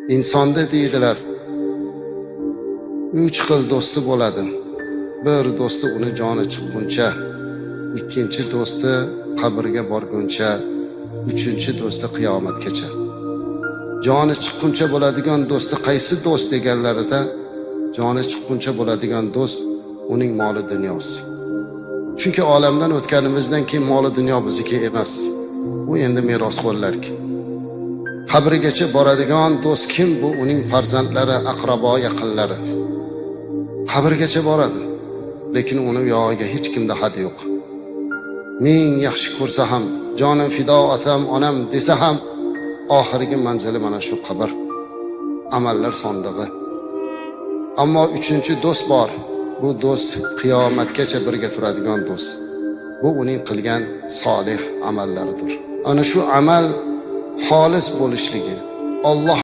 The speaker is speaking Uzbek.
Insonda deydilar, 3 xil do'sti bo'ladi. Bir do'sti uni joni chiqquncha, ikkinchi do'sti qabrga borguncha, uchinchi do'sti qiyomatgacha. Joni chiqquncha bo'ladigan do'sti qaysi do'st deganlarida, joni chiqquncha bo'ladigan do'st uning moli dunyosi. Chunki olamdan o'tganimizdan keyin moli dunyo bizniki emas. U endi merosxo'rlarki. Qabrigacha boradigan do'st kim? Bu uning farzandlari, aqrabo, yaqinlari. Qabrgacha boradi, lekin uni yog'iga hech kimda had yo'q. Ming yaxshi ko'rsa ham, jonim fido otam, onam desa ham, oxirgi manzili mana shu qabr. Amallar sondig'i. Ammo uchinchi do'st bor. Bu do'st qiyomatgacha birga turadigan do'st. Bu uning qilgan solih amallaridir. Ana shu amal xolis bo'lishligi, Alloh